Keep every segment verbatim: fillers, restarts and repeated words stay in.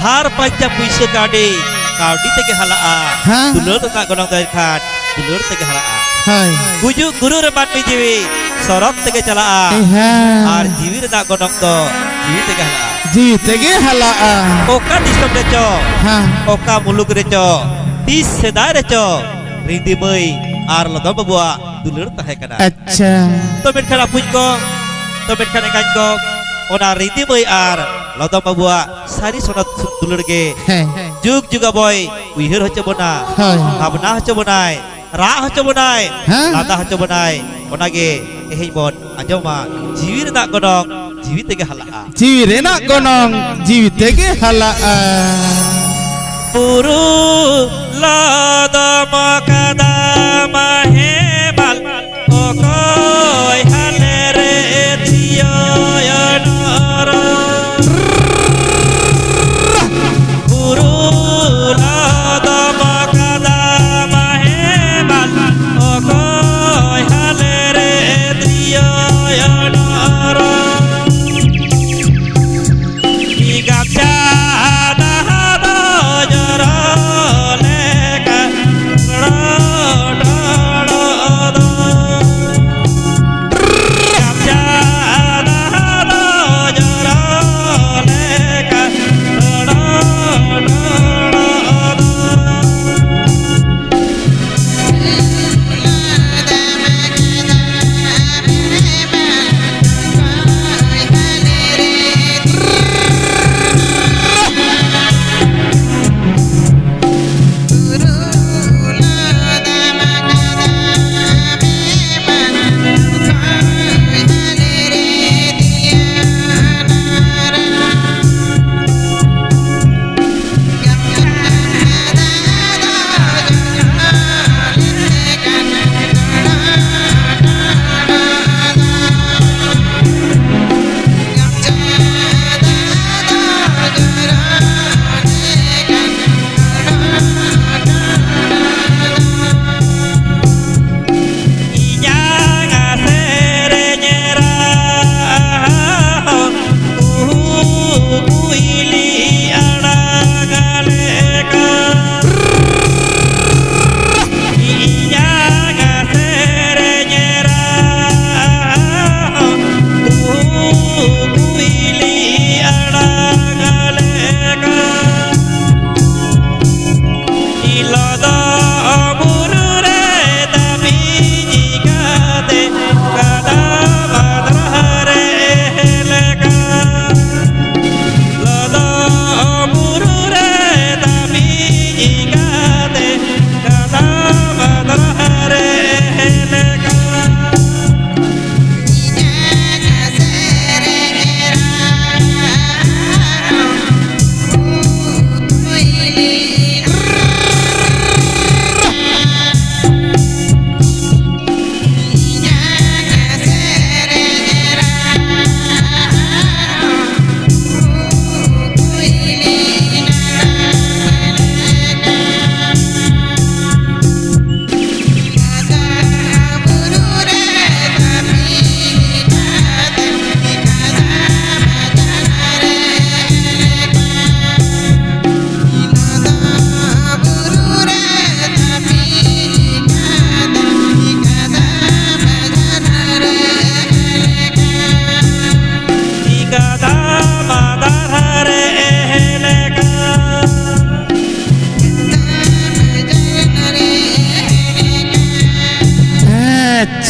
ᱟᱨ ᱯᱟᱸᱪᱟ ᱯᱩᱭᱥᱟᱹ ᱠᱟᱹᱣᱰᱤ, ᱠᱟᱹᱣᱰᱤ ᱛᱮᱜᱮ ᱦᱟᱞᱟᱜᱼᱟ᱾ ᱦᱮᱸ᱾ ᱫᱩᱞᱟᱹᱲ ᱨᱮᱱᱟᱜ ᱜᱚᱱᱚᱝ ᱫᱚ ᱮᱱᱠᱷᱟᱱ ᱫᱩᱞᱟᱹᱲ ᱛᱮᱜᱮ ᱦᱟᱞᱟᱜᱼᱟ᱾ ᱦᱳᱭ᱾ ᱜᱩᱡᱩᱜ ᱜᱩᱨᱩᱜ ᱨᱮ ᱢᱟᱹᱱᱢᱤ ᱡᱤᱣᱤ ᱥᱚᱨᱚᱜ ᱛᱮᱜᱮ ᱪᱟᱞᱟᱜᱼᱟ᱾ ᱦᱮᱸ᱾ ᱟᱨ ᱡᱤᱣᱤ ᱨᱮᱱᱟᱜ ᱜᱚᱱᱚᱝ ᱫᱚ ᱡᱤᱣᱤ ᱛᱮᱜᱮ ᱦᱟᱞᱟᱜᱼᱟ᱾ ᱡᱤᱣᱤ ᱛᱮᱜᱮ ᱦᱟᱞᱟᱜᱼᱟ᱾ ᱚᱠᱟ ᱫᱤᱥᱚᱢ ᱨᱮᱪᱚ, ᱦᱮᱸ᱾ ᱚᱠᱟ ᱢᱩᱞᱩᱠ ᱨᱮᱪᱚ, ᱛᱤᱥ ᱥᱮᱫᱟᱭ ᱨᱮᱪᱚ ᱨᱤᱸᱫᱤ ᱢᱟᱹᱭ ᱟᱨ ᱞᱚᱫᱚᱢ ᱵᱟᱹᱵᱩᱣᱟᱜ ᱫᱩᱞᱟᱹᱲ ᱛᱟᱦᱮᱸ ᱠᱟᱱᱟ᱾ ᱟᱪᱪᱷᱟ᱾ ᱛᱚ ᱢᱮᱱᱠᱷᱟᱱ ᱟᱯᱩᱧ ᱠᱚ, ᱛᱚ ᱢᱮᱱᱠᱷᱟᱱ ᱮᱸᱜᱟᱧ ᱠᱚ, ᱚᱱᱟ ᱨᱤᱸᱫᱤ ᱢᱟᱹᱭ ᱟᱨ ᱞᱚᱫᱚᱢ ᱵᱟᱹᱵᱩᱣᱟᱜ ᱥᱟᱹᱨᱤ ᱥᱚᱱᱚᱛ ᱫᱩᱞᱟᱹᱲ ᱜᱮ ᱦᱮᱸ᱾ ᱡᱩᱜᱽ ᱡᱩᱜᱽ ᱟᱵᱚᱭ ᱩᱭᱦᱟᱹᱨ ᱦᱚᱪᱚ ᱵᱚᱱᱟ, ᱦᱳᱭ᱾ ᱵᱷᱟᱵᱽᱱᱟ ᱦᱚᱪᱚ ᱵᱚᱱᱟᱭ, ᱨᱟᱜ ᱦᱚᱪᱚ ᱵᱚᱱᱟᱭ, ᱦᱮᱸ᱾ ᱞᱟᱸᱫᱟ ᱦᱚᱪᱚ ᱵᱚᱱᱟᱭ᱾ ᱚᱱᱟᱜᱮ ᱛᱮᱦᱮᱧ ᱵᱚᱱ ᱟᱸᱡᱚᱢᱟ, ᱡᱤᱣᱤ ᱨᱮᱱᱟᱜ ᱜᱚᱱᱚᱝ ᱡᱤᱣᱤ ᱛᱮᱜᱮ ᱦᱟᱞᱟᱜᱼᱟ᱾ ᱡᱤᱣᱤ ᱨᱮᱱᱟᱜ ᱜᱚᱱᱚᱝ ᱡᱤᱣᱤ ᱛᱮᱜᱮ ᱦᱟᱞᱟᱜᱼᱟ᱾ ᱵᱩᱨᱩ ᱞᱚᱫᱚᱢ ᱠᱟᱫᱟᱢ ᱦᱮᱢᱟᱞ, ᱚᱠᱚᱭ ᱦᱟᱞᱮ ᱨᱮ ᱛᱤᱭᱚᱭ ᱱᱚᱨᱚ᱾ ᱵᱩᱨᱩ ᱞᱚᱫᱚᱢ ᱠᱟᱫᱟᱢ ᱦᱮᱢᱟᱞ, ᱚᱠᱚᱭ ᱦᱟᱞᱮ ᱨᱮ ᱛᱤᱭᱚᱭ ᱱᱚᱨᱚ᱾ ᱜᱟᱪᱷᱟ ᱫᱟᱦᱟ ᱫᱚ ᱡᱚᱨᱚ ᱞᱮᱠᱟ, ᱴᱚᱲᱚ, ᱴᱚᱲᱚ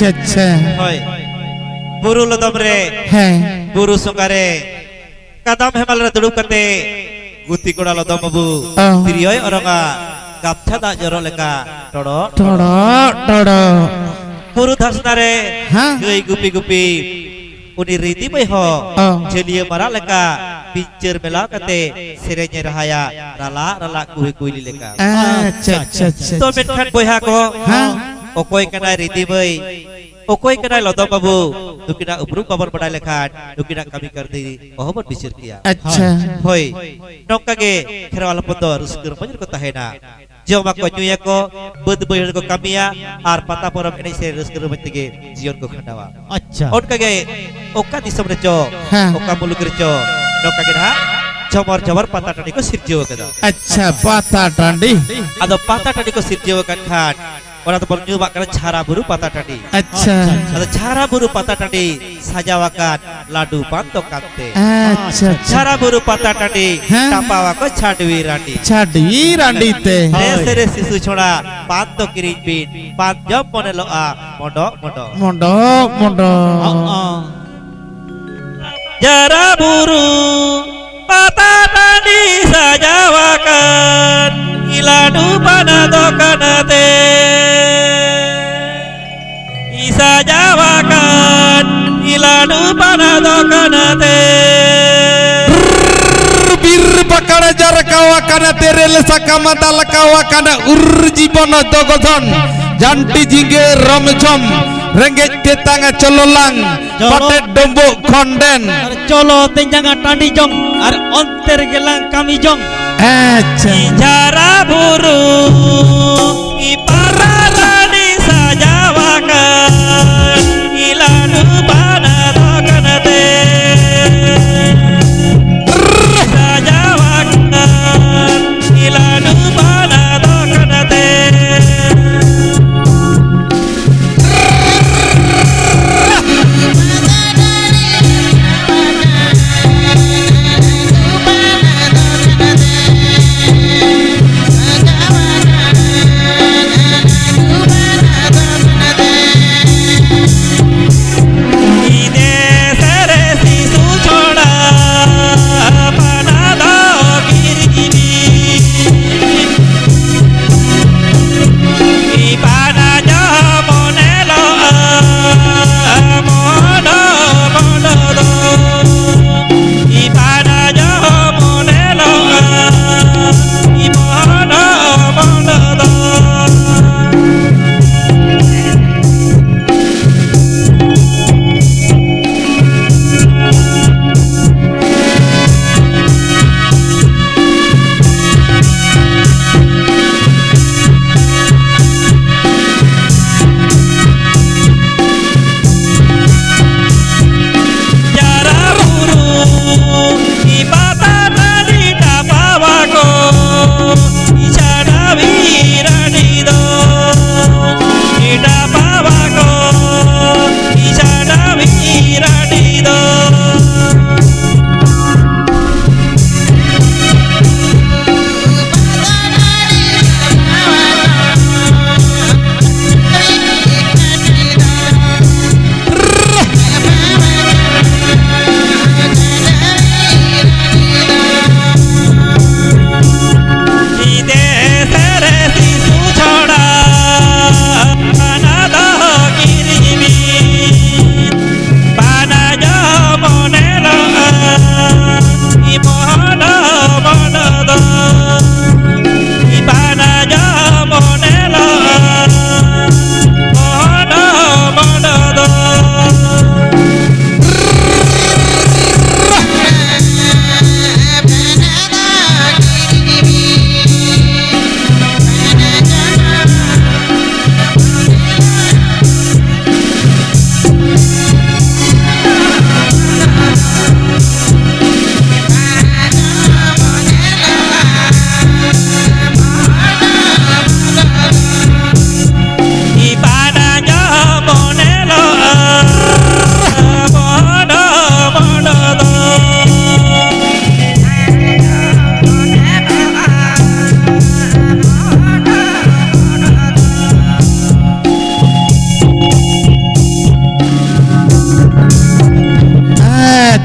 ᱟᱪᱪᱷᱟ᱾ ᱦᱳᱭ᱾ ᱵᱩᱨᱩ ᱞᱚᱫᱚᱢ ᱨᱮ, ᱦᱮᱸ᱾ ᱵᱩᱨᱩ ᱥᱚᱸᱜᱷᱟ ᱨᱮ, ᱠᱟᱫᱟᱢ ᱦᱮᱢᱟᱞ ᱨᱮ ᱫᱩᱲᱩᱵ ᱠᱟᱛᱮ, ᱜᱩᱛᱤ ᱠᱚᱲᱟ ᱞᱚᱫᱚᱢ ᱵᱟᱹᱵᱩ, ᱚ᱾ ᱛᱤᱨᱭᱳᱭ ᱚᱨᱚᱝᱟ, ᱜᱟᱢᱪᱷᱟ ᱫᱟᱜ ᱡᱚᱨᱚᱜ ᱞᱮᱠᱟ, ᱴᱚᱲᱚᱜ, ᱴᱚᱲᱚᱜ, ᱴᱚᱲᱚᱜ᱾ ᱵᱩᱨᱩ ᱫᱷᱟᱥᱱᱟ ᱨᱮ, ᱦᱮᱸ᱾ ᱜᱟᱹᱭ ᱜᱩᱯᱤ ᱜᱩᱯᱤ, ᱩᱱᱤ ᱨᱤᱫᱤ ᱢᱟᱹᱭ ᱦᱚᱸ, ᱚ᱾ ᱡᱷᱟᱹᱞᱤᱭᱟᱹ ᱢᱟᱨᱟᱜ ᱞᱮᱠᱟ, ᱯᱤᱧᱪᱟᱹᱨ ᱢᱮᱞᱟᱣ ᱠᱟᱛᱮ, ᱥᱮᱨᱮᱧᱮ ᱨᱟᱦᱟᱭᱟ, ᱨᱟᱞᱟᱜ, ᱨᱟᱞᱟᱜ ᱠᱩᱦᱤ ᱠᱩᱭᱞᱤ ᱞᱮᱠᱟ᱾ ᱟᱪᱪᱷᱟ, ᱟᱪᱪᱷᱟ, ᱟᱪᱪᱷᱟ, ᱛᱚ ᱟᱪᱪᱷᱟ᱾ ᱢᱮᱱᱠᱷᱟᱱ ᱵᱚᱭᱦᱟ ᱠᱚ, ᱦᱮᱸ᱾ ᱚᱠᱚᱭ ᱠᱟᱱᱟᱭ ᱨᱤᱫᱤ ᱢᱟᱹᱭ? ᱚᱠᱚᱭ ᱠᱟᱱᱟᱭ ᱞᱚᱫᱚᱢ ᱵᱟᱹᱵᱩ? ᱱᱩᱠᱤᱱᱟᱜ ᱩᱯᱨᱩᱢ ᱵᱟᱵᱚᱱ ᱵᱟᱰᱟᱭ ᱞᱮᱠᱷᱟᱱ, ᱱᱩᱠᱤᱱᱟᱜ ᱠᱟᱹᱢᱤ ᱠᱟᱹᱨᱫᱷᱤ ᱚᱦᱚᱵᱚᱱ ᱵᱤᱪᱟᱹᱨ ᱠᱮᱭᱟ᱾ ᱟᱪᱪᱷᱟ᱾ ᱦᱳᱭ, ᱱᱚᱝᱠᱟ ᱜᱮ ᱠᱷᱮᱨᱣᱟᱞ ᱦᱚᱯᱚᱱ ᱫᱚ ᱨᱟᱹᱥᱠᱟᱹ ᱨᱚᱢᱚᱡᱽ ᱨᱮᱠᱚ ᱛᱟᱦᱮᱱᱟ᱾ ᱡᱚᱢᱟᱠᱚ, ᱧᱩᱭᱟᱠᱚ, ᱵᱟᱹᱫᱽ ᱵᱟᱹᱭᱦᱟᱹᱲ ᱨᱮᱠᱚ ᱠᱟᱹᱢᱤᱭᱟ, ᱟᱨ ᱯᱟᱛᱟ ᱯᱚᱨᱚᱵᱽ ᱮᱱᱮᱡ ᱥᱮᱨᱮᱧ ᱨᱟᱹᱥᱠᱟᱹ ᱨᱚᱢᱚᱡᱽ ᱛᱮᱜᱮ ᱡᱤᱭᱚᱱ ᱠᱚ ᱠᱷᱟᱸᱰᱟᱣᱟ᱾ ᱟᱪᱪᱷᱟ᱾ ᱚᱱᱠᱟ ᱜᱮ ᱚᱠᱟ ᱫᱤᱥᱚᱢ ᱨᱮᱪᱚ, ᱦᱮᱸ᱾ ᱚᱠᱟ ᱢᱩᱞᱩᱠ ᱨᱮᱪᱚ, ᱱᱚᱝᱠᱟ ᱜᱮ ᱱᱟᱦᱟᱜ ᱡᱷᱚᱢᱚᱨ ᱡᱷᱚᱢᱚᱨ ᱯᱟᱛᱟ ᱴᱟᱺᱰᱤ ᱠᱚ ᱥᱤᱨᱡᱟᱹᱣ ᱟᱠᱟᱫᱟ᱾ ᱟᱪᱪᱷᱟ, ᱯᱟᱛᱟ ᱴᱟᱺᱰᱤ᱾ ᱟᱫᱚ ᱯᱟᱛᱟ ᱴᱟᱺᱰᱤ ᱠᱚ ᱥᱤᱨᱡᱟᱹᱣ ᱟᱠᱟᱫ ᱠᱷᱟᱱ, ᱚᱱᱟ ᱫᱚᱵᱚᱱ ᱧᱩᱢᱟᱜ ᱠᱟᱱᱟ ᱪᱷᱟᱨᱟ ᱵᱩᱨᱩ ᱯᱟᱛᱟ ᱴᱟᱺᱰᱤ᱾ ᱟᱪᱪᱷᱟ᱾ ᱟᱫᱚ ᱪᱷᱟᱨᱟ ᱵᱩᱨᱩ ᱯᱟᱛᱟ ᱴᱟᱺᱰᱤ ᱥᱟᱡᱟᱣ ᱟᱠᱟᱱ ᱞᱟᱹᱰᱩ ᱯᱟᱱ ᱫᱚᱠᱟᱱ ᱛᱮ᱾ ᱟᱪᱪᱷᱟ, ᱟᱪᱪᱷᱟ᱾ ᱪᱷᱟᱨᱟ ᱵᱩᱨᱩ ᱯᱟᱛᱟ ᱴᱟᱺᱰᱤ, ᱦᱮᱸ᱾ ᱴᱟᱯᱟᱣ ᱟᱠᱚ ᱪᱷᱟᱰᱣᱤ ᱨᱟᱺᱰᱤ᱾ ᱪᱷᱟᱰᱣᱤ ᱨᱟᱺᱰᱤ ᱛᱮ᱾ ᱨᱮ ᱥᱮᱨᱮ ᱥᱤᱥᱩ ᱪᱷᱚᱲᱟ, ᱯᱟᱱ ᱫᱚ ᱠᱤᱨᱤᱧ ᱵᱤᱱ, ᱯᱟᱱ ᱡᱚᱢ ᱢᱚᱱᱮ ᱞᱚᱜᱼᱟ, ᱢᱚᱰᱚᱜ, ᱢᱚᱰᱚᱜ᱾ ᱢᱚᱰᱚᱜ, ᱢᱚᱰᱚᱜ᱾ ᱦᱚᱸ᱾ ᱪᱷᱟᱨᱟ ᱵᱩᱨᱩ ᱯᱟᱛᱟ ᱴᱟᱺᱰᱤ ᱥᱟᱡᱟᱣ ᱟᱠᱟᱱ, ᱞᱟᱹᱰᱩ ᱯᱟᱱᱟ ᱫᱚᱠᱟᱱ ᱟᱛᱮ᱾ ᱥᱟᱡᱟᱣ ᱟᱠᱟᱱ, ᱞᱟᱹᱰᱩ ᱯᱟᱱᱟ ᱫᱚᱠᱟᱱ ᱟᱛᱮ᱾ ᱵᱤᱨ ᱯᱟᱠᱟᱲ ᱡᱟᱨᱠᱟᱣ ᱟᱠᱟᱱ, ᱛᱮᱨᱮᱞ ᱥᱟᱠᱟᱢ ᱫᱟᱞᱠᱟᱣ ᱟᱠᱟᱱ, ᱩᱨ ᱡᱤᱵᱚᱱ ᱫᱚ ᱜᱚᱫᱷᱚᱱ, ᱡᱷᱟᱱᱴᱤ ᱡᱷᱤᱸᱜᱟᱹ ᱨᱚᱢᱡᱷᱚᱢ, ᱨᱮᱸᱜᱮᱡ ᱛᱮᱛᱟᱝ ᱪᱚᱞᱚᱞᱟᱝ, ᱪᱚᱞᱚ᱾ ᱯᱟᱴᱮᱫ ᱰᱩᱸᱵᱩᱜ ᱠᱷᱚᱱᱰᱮᱱ᱾ ᱟᱨ ᱪᱚᱞᱚ ᱛᱮᱧᱡᱟᱝᱟ ᱴᱟᱺᱰᱤ ᱡᱚᱝ, ᱟᱨ ᱚᱱᱛᱮ ᱨᱮᱜᱮ ᱞᱟᱝ ᱠᱟᱹᱢᱤ ᱡᱚᱝ᱾ ᱟᱪᱪᱷᱟ᱾ ᱡᱷᱟᱨᱟ ᱵᱩᱨᱩ ᱯᱟᱛᱟ ᱴᱟᱺᱰᱤ ᱥᱟᱡᱟᱣ ᱟᱠᱟᱱ, ᱞᱟᱹᱰᱩ ᱯᱟᱱᱟ ᱫᱚᱠᱟᱱ ᱛᱮ ᱥᱟᱡᱟᱣ ᱟᱠᱟᱱ, ᱞᱟᱹᱰᱩ ᱯᱟᱱᱟ ᱫᱚᱠᱟᱱ ᱛᱮ᱾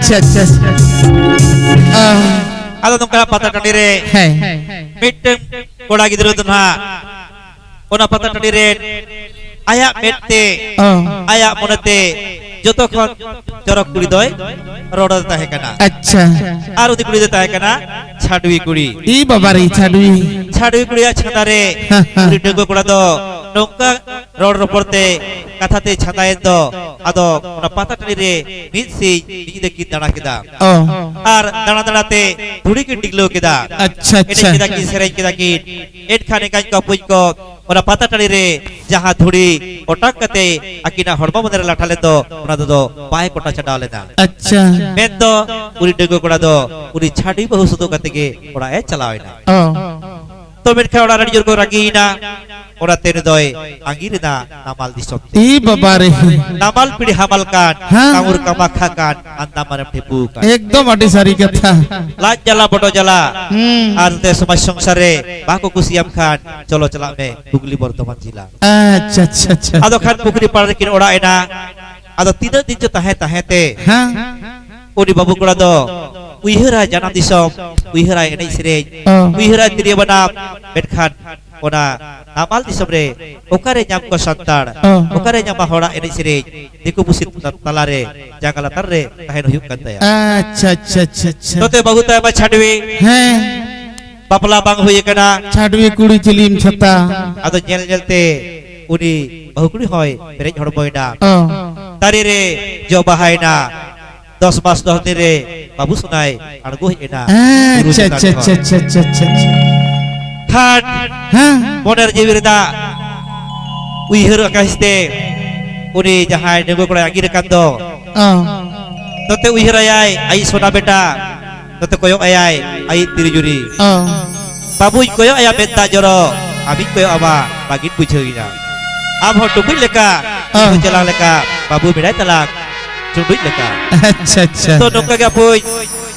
ᱟᱪᱪᱷᱟ, ᱟᱪᱪᱷᱟ, ᱟᱪᱪᱷᱟ᱾ ᱟᱦ᱾ ᱟᱫᱚ ᱱᱚᱝᱠᱟ ᱯᱟᱛᱟ ᱴᱟᱺᱰᱤ ᱨᱮ ᱦᱮᱸ᱾ ᱢᱤᱫᱴᱟᱝ ᱠᱚᱲᱟ ᱜᱤᱫᱽᱨᱟᱹ ᱫᱚ ᱱᱟᱦᱟᱜ ᱚᱱᱟ ᱯᱟᱛᱟ ᱴᱟᱺᱰᱤ ᱨᱮ ᱟᱭᱟᱜ ᱢᱮᱫ ᱛᱮ, ᱚ᱾ ᱟᱭᱟᱜ ᱢᱚᱱᱮ ᱛᱮ ᱡᱚᱛᱚ ᱠᱷᱚᱱ ᱪᱚᱨᱚᱠ ᱠᱩᱲᱤ ᱫᱚᱭ ᱨᱚᱲ ᱟᱫᱮ ᱛᱟᱦᱮᱸ ᱠᱟᱱᱟ᱾ ᱟᱪᱪᱷᱟ᱾ ᱟᱨ ᱩᱱᱤ ᱠᱩᱲᱤ ᱫᱚᱭ ᱛᱟᱦᱮᱸ ᱠᱟᱱᱟ ᱪᱷᱟᱰᱣᱤ ᱠᱩᱲᱤ᱾ ᱤ ᱵᱟᱵᱟ ᱨᱮ, ᱪᱷᱟᱰᱣᱤ᱾ ᱪᱷᱟᱰᱣᱤ ᱠᱩᱲᱤᱭᱟᱜ ᱪᱷᱟᱸᱫᱟ ᱨᱮ ᱦᱮᱸ, ᱦᱮᱸ᱾ ᱩᱱᱤ ᱰᱟᱺᱜᱩᱣᱟᱹ ᱠᱚᱲᱟ ᱫᱚ ᱱᱚᱝᱠᱟ ᱨᱚᱲ ᱨᱚᱯᱚᱲ ᱛᱮ, ᱠᱟᱛᱷᱟ ᱛᱮ ᱪᱷᱟᱸᱫᱟᱭᱮᱱ ᱫᱚ, ᱟᱫᱚ ᱚᱱᱟ ᱯᱟᱛᱟ ᱴᱟᱺᱰᱤ ᱨᱮ ᱢᱤᱫ ᱥᱤᱧ ᱢᱤᱫ ᱧᱤᱫᱟᱹ ᱠᱤᱱ ᱫᱟᱬᱟ ᱠᱮᱫᱟ᱾ ᱚ᱾ ᱟᱨ ᱫᱟᱬᱟ ᱫᱟᱬᱟ ᱛᱮ ᱫᱷᱩᱲᱤ ᱠᱤᱱ ᱰᱤᱜᱽᱞᱟᱹᱣ ᱠᱮᱫᱟ᱾ ᱟᱪᱪᱷᱟ, ᱮᱱᱮᱡ ᱟᱪᱪᱷᱟ᱾ ᱠᱮᱫᱟ ᱠᱤᱱ, ᱥᱮᱨᱮᱧ ᱠᱮᱫᱟ ᱠᱤᱱ᱾ ᱮᱱᱠᱷᱟᱱ ᱮᱸᱜᱟᱧ ᱠᱚ ᱟᱹᱯᱩᱧ ᱠᱚ ᱚᱱᱟ ᱯᱟᱛᱟ ᱴᱟᱺᱰᱤ ᱨᱮ ᱡᱟᱦᱟᱸ ᱫᱷᱩᱲᱤ ᱚᱴᱟᱝ ᱠᱟᱛᱮ ᱟᱹᱠᱤᱱᱟᱜ ᱦᱚᱲᱢᱚ ᱢᱚᱱᱮ ᱨᱮ ᱞᱟᱴᱷᱟ ᱞᱮᱱ ᱫᱚ, ᱚᱱᱟ ᱫᱚ ᱵᱟᱭ ᱠᱚᱴᱟ ᱪᱷᱟᱰᱟᱣ ᱞᱮᱫᱟ᱾ ᱟᱪᱪᱷᱟ᱾ ᱢᱮᱱᱫᱚ ᱩᱱᱤ ᱰᱟᱺᱜᱩᱣᱟᱹ ᱠᱚᱲᱟ ᱫᱚ ᱩᱱᱤ ᱪᱷᱟᱰᱣᱤ ᱵᱟᱹᱦᱩ ᱥᱩᱫᱷᱩ ᱠᱟᱛᱮ ᱜᱮ ᱚᱲᱟᱜ ᱮ ᱪᱟᱞᱟᱣ ᱮᱱᱟ᱾ ᱚ᱾ ᱛᱚ ᱢᱮᱱᱠᱷᱟᱱ ᱚᱲᱟᱜ ᱨᱮ ᱟᱹᱰᱤ ᱡᱳᱨ ᱠᱚ ᱨᱟᱹᱜᱤᱭᱮᱱᱟ᱾ ᱚᱱᱟᱛᱮ ᱩᱱᱤ ᱫᱚᱭ ᱟᱸᱜᱤᱨ ᱮᱱᱟ ᱱᱟᱢᱟᱞ ᱫᱤᱥᱚᱢ ᱛᱮ᱾ ᱤ ᱵᱟᱵᱟ ᱨᱮ᱾ ᱱᱟᱢᱟᱞ ᱯᱤᱲ ᱦᱟᱢᱟᱞ ᱠᱟᱱ, ᱦᱮᱸ᱾ ᱠᱟᱢᱩᱨ ᱠᱟᱢᱟᱠᱷᱟ ᱠᱟᱱ, ᱟᱱᱫᱟᱢᱟᱨᱮᱢ ᱴᱷᱤᱯᱩ ᱠᱟᱱ᱾ ᱮᱠᱫᱚᱢ ᱟᱹᱰᱤ ᱥᱟᱹᱨᱤ ᱠᱟᱛᱷᱟ᱾ ᱞᱟᱡ ᱡᱟᱞᱟ ᱵᱚᱰᱚ ᱡᱟᱞᱟ, ᱦᱩᱸ᱾ ᱟᱨ ᱱᱚᱛᱮ ᱥᱚᱢᱟᱡᱽ ᱥᱚᱝᱥᱟᱨ ᱨᱮ ᱵᱟᱠᱚ ᱠᱩᱥᱤᱭᱟᱢ ᱠᱷᱟᱱ ᱪᱚᱞᱚ ᱪᱟᱞᱟᱜ ᱢᱮ ᱦᱩᱜᱽᱞᱤ ᱵᱚᱨᱫᱷᱚᱢᱟᱱ ᱡᱮᱞᱟ᱾ ᱟᱪᱪᱷᱟ, ᱟᱪᱪᱷᱟ, ᱟᱪᱪᱷᱟ᱾ ᱟᱫᱚ ᱠᱷᱟᱱ ᱯᱩᱠᱷᱨᱤ ᱯᱟᱲ ᱨᱮᱠᱤᱱ ᱚᱲᱟᱜ ᱮᱱᱟ᱾ ᱟᱫᱚ ᱛᱤᱱᱟᱹᱜ ᱫᱤᱱ ᱪᱚ ᱛᱟᱦᱮᱸ ᱛᱟᱦᱮᱸ ᱛᱮ ᱦᱮᱸ᱾ ᱩᱱᱤ ᱵᱟᱹᱵᱩ ᱠᱚᱲᱟ ᱫᱚ ᱩᱭᱦᱟᱹᱨᱟᱭ ᱡᱟᱱᱟᱢ ᱫᱤᱥᱚᱢ, ᱩᱭᱦᱟᱹᱨᱟᱭ ᱮᱱᱮᱡ ᱥᱮᱨᱮᱧ, ᱚ᱾ ᱩᱭᱦᱟᱹᱨᱟᱭ ᱛᱤᱨᱭᱳ ᱵᱟᱱᱟᱢ, ᱢᱮᱱᱠᱷᱟᱱ ᱚᱱᱟ ᱱᱟᱢᱟᱞ ᱫᱤᱥᱚᱢ ᱨᱮ ᱚᱠᱟᱨᱮ ᱧᱟᱢ ᱠᱚ ᱥᱟᱱᱛᱟᱲ, ᱚ᱾ ᱚᱠᱟᱨᱮ ᱧᱟᱢᱟ ᱦᱚᱲᱟᱜ ᱮᱱᱮᱡ ᱥᱮᱨᱮᱧ, ᱫᱤᱠᱩ ᱯᱩᱥᱤ ᱛᱟᱞᱟᱨᱮ ᱡᱟᱸᱜᱟ ᱞᱟᱛᱟᱨ ᱨᱮ ᱛᱟᱦᱮᱱ ᱦᱩᱭᱩᱜ ᱠᱟᱱ ᱛᱟᱭᱟ᱾ ᱟᱪᱪᱷᱟ, ᱟᱪᱪᱷᱟ, ᱟᱪᱪᱷᱟ, ᱟᱪᱪᱷᱟ᱾ ᱱᱚᱛᱮ ᱵᱟᱹᱦᱩ ᱛᱟᱭ ᱢᱟ ᱪᱷᱟᱰᱣᱤ, ᱦᱮᱸ᱾ ᱵᱟᱯᱞᱟ ᱵᱟᱝ ᱦᱩᱭ ᱟᱠᱟᱱᱟ᱾ ᱪᱷᱟᱰᱣᱤ ᱠᱩᱲᱤ ᱪᱤᱞᱤᱢ ᱪᱷᱟᱛᱟ᱾ ᱟᱫᱚ ᱧᱮᱞ ᱧᱮᱞ ᱛᱮ ᱩᱱᱤ ᱵᱟᱹᱦᱩ ᱠᱩᱲᱤ ᱦᱚᱸᱭ ᱯᱮᱨᱮᱡ ᱦᱚᱲᱢᱚᱭᱮᱱᱟ᱾ ᱚ᱾ ᱫᱟᱨᱮ ᱨᱮ ᱡᱚ ᱵᱟᱦᱟᱭᱮᱱᱟ᱾ ᱫᱚᱥ ᱢᱟᱥ ᱫᱚᱥ ᱫᱤᱱ ᱨᱮ ᱵᱟᱹᱵᱩ ᱥᱳᱱᱟᱭ ᱟᱬᱜᱚ ᱦᱮᱡ ᱮᱱᱟ ᱵᱩᱨᱩ ᱟᱪᱪᱷᱟ, ᱪᱮᱛᱟᱱ ᱟᱪᱪᱷᱟ, ᱠᱷᱚᱱ᱾ ᱟᱪᱪᱷᱟ, ᱟᱪᱪᱷᱟ, ᱟᱪᱪᱷᱟ, ᱟᱪᱪᱷᱟ᱾ ᱠᱷᱟᱱ ᱦᱮᱸ᱾ ᱢᱚᱱᱮᱨ ᱡᱤᱣᱤ ᱨᱮᱱᱟᱜ ᱩᱭᱦᱟᱹᱨ ᱟᱠᱟᱥ ᱛᱮ ᱩᱱᱤ ᱡᱟᱦᱟᱸᱭ ᱰᱟᱺᱜᱩᱣᱟᱹ ᱠᱚᱲᱟᱭ ᱟᱸᱜᱤᱨ ᱟᱠᱟᱱ ᱫᱚ, ᱚ᱾ ᱱᱚᱛᱮ ᱩᱭᱦᱟᱹᱨᱟᱭᱟᱭ ᱟᱭᱤᱡ ᱥᱳᱱᱟ ᱵᱮᱴᱟ, ᱱᱚᱛᱮ ᱠᱚᱭᱚᱜ ᱟᱭᱟᱭ ᱟᱭᱤᱡ ᱛᱤᱨᱤᱡᱩᱨᱤ᱾ ᱚ᱾ ᱵᱟᱹᱵᱩᱧ ᱠᱚᱭᱚᱜ ᱟᱭᱟ ᱢᱮᱫ ᱫᱟᱜ ᱡᱚᱨᱚ, ᱟᱹᱢᱤᱧ ᱠᱚᱭᱚᱜ ᱟᱢᱟ ᱵᱟᱹᱜᱤᱱ ᱵᱩᱡᱷᱟᱹᱣ ᱮᱱᱟ᱾ ᱟᱢ ᱦᱚᱸ ᱴᱩᱠᱩᱡ ᱞᱮᱠᱟ, ᱚ᱾ ᱤᱧ ᱦᱚᱸ ᱪᱮᱞᱟᱝ ᱞᱮᱠᱟ, ᱵᱟᱹᱵᱩ ᱢᱮᱱᱟᱭ ᱛᱟᱞᱟᱝ ᱪᱩᱸᱰᱩᱡ ᱞᱮᱠᱟ᱾ ᱟᱪᱪᱷᱟ, ᱟᱪᱪᱷᱟ᱾ ᱛᱚ ᱱᱚᱝᱠᱟ ᱜᱮ ᱟᱯᱩᱧ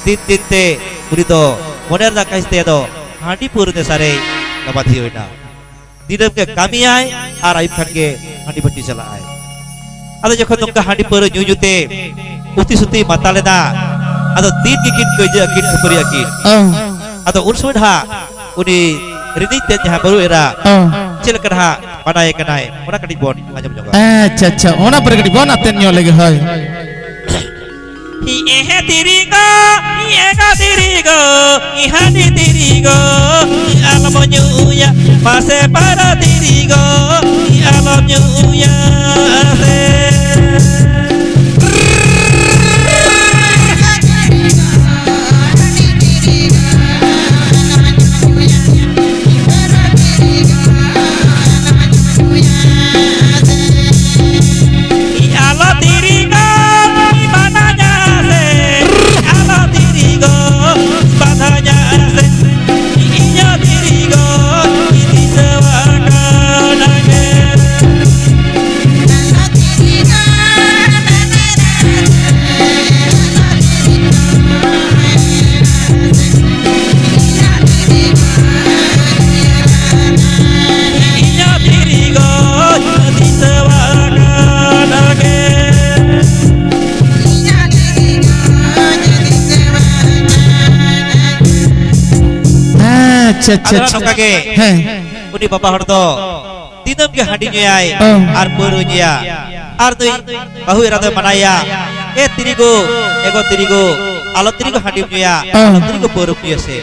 ᱫᱤᱱ ᱫᱤᱱ ᱛᱮ ᱩᱱᱤ ᱫᱚ ᱢᱚᱱᱮ ᱨᱮᱱᱟᱜ ᱠᱟᱹᱥᱤ ᱛᱮ ᱟᱫᱚ ᱦᱟᱺᱰᱤ ᱯᱟᱹᱣᱨᱟᱹ ᱱᱮᱥᱟ ᱨᱮᱭ ᱞᱟᱵᱟᱫᱷᱤᱭᱟᱹᱣ ᱮᱱᱟ᱾ ᱫᱤᱱᱟᱹᱢ ᱜᱮ ᱠᱟᱹᱢᱤᱭᱟᱭ ᱟᱨ ᱟᱹᱭᱩᱵ ᱠᱷᱟᱱ ᱜᱮ ᱦᱟᱺᱰᱤ ᱵᱷᱟᱹᱴᱤ ᱪᱟᱞᱟᱜᱼᱟᱭ᱾ ᱟᱫᱚ ᱡᱚᱠᱷᱚᱱ ᱱᱚᱝᱠᱟ ᱦᱟᱺᱰᱤ ᱯᱟᱹᱣᱨᱟᱹ ᱧᱩ ᱧᱩ ᱛᱮ ᱩᱛᱤ ᱥᱩᱛᱤ ᱢᱟᱛᱟᱞ ᱮᱱᱟ, ᱟᱫᱚ ᱫᱤᱱ ᱜᱮᱠᱤᱱ ᱠᱟᱹᱭᱡᱟᱹᱜ ᱟᱹᱠᱤᱱ, ᱠᱷᱟᱹᱯᱟᱹᱨᱤᱜ ᱟᱹᱠᱤᱱ᱾ ᱚ᱾ ᱟᱫᱚ ᱩᱱ ᱥᱚᱢᱚᱭ ᱱᱟᱦᱟᱜ ᱩᱱᱤ ᱨᱤᱱᱤᱡ ᱛᱮᱫ ᱡᱟᱦᱟᱸ ᱵᱟᱹᱦᱩ ᱮᱨᱟ, ᱚ᱾ ᱪᱮᱫ ᱞᱮᱠᱟ ᱱᱟᱦᱟᱜ ᱢᱟᱱᱟᱭᱮ ᱠᱟᱱᱟᱭ, ᱚᱱᱟ ᱠᱟᱹᱴᱤᱡ ᱵᱚᱱ ᱟᱸᱡᱚᱢ ᱧᱚᱜᱟ᱾ ᱟᱪᱪᱷᱟ, ᱟᱪᱪᱷᱟ, ᱚᱱᱟ ᱯᱚᱨᱮ ᱠᱟᱹᱴᱤᱡ ᱵᱚᱱ ᱟᱛᱮᱱ ᱧᱚᱜ ᱞᱮᱜᱮ, ᱦᱳᱭ᱾ ᱦᱤ ᱮᱦᱮ ᱛᱤᱨᱤᱜᱚ, ᱦᱤ ᱮᱜᱟ ᱛᱤᱨᱤᱜᱚ, ᱦᱤ ᱦᱟᱺᱰᱤ ᱛᱤᱨᱤᱜᱚ, ᱦᱤ ᱟᱞᱚᱢ ᱧᱩᱭᱟ, ᱢᱟᱥᱮ ᱯᱟᱨᱟ ᱛᱤᱨᱤᱜᱚ, ᱦᱤ ᱟᱞᱚᱢ ᱧᱩᱭᱟ ᱥᱮ᱾ ᱟᱪᱪᱷᱟ, ᱟᱪᱪᱷᱟ, ᱟᱫᱚ ᱟᱪᱪᱷᱟ᱾ ᱱᱚᱝᱠᱟ ᱜᱮ ᱦᱮᱸ᱾ ᱩᱱᱤ ᱵᱟᱵᱟ ᱦᱚᱲ ᱫᱚ ᱫᱤᱱᱟᱹᱢ ᱜᱮ ᱦᱟᱺᱰᱤ ᱧᱩᱭᱟᱭ ᱚ᱾ ᱟᱨ ᱯᱟᱹᱣᱨᱟᱹ ᱧᱩᱭᱟ᱾ ᱟᱨ ᱱᱩᱭ ᱵᱟᱹᱦᱩ ᱮᱨᱟ ᱫᱚᱭ ᱢᱟᱱᱟᱭᱟ, "ᱮ ᱛᱤᱨᱤᱜᱚ, ᱮᱜᱚ ᱛᱤᱨᱤᱜᱚ, ᱟᱞᱚ ᱛᱤᱨᱤᱜᱚ ᱦᱟᱺᱰᱤᱢ ᱧᱩᱭᱟ, ᱚ᱾ ᱟᱞᱚ ᱛᱤᱨᱤᱜᱚ ᱯᱟᱹᱣᱨᱟᱹᱢ ᱧᱩᱭᱟ ᱥᱮ?"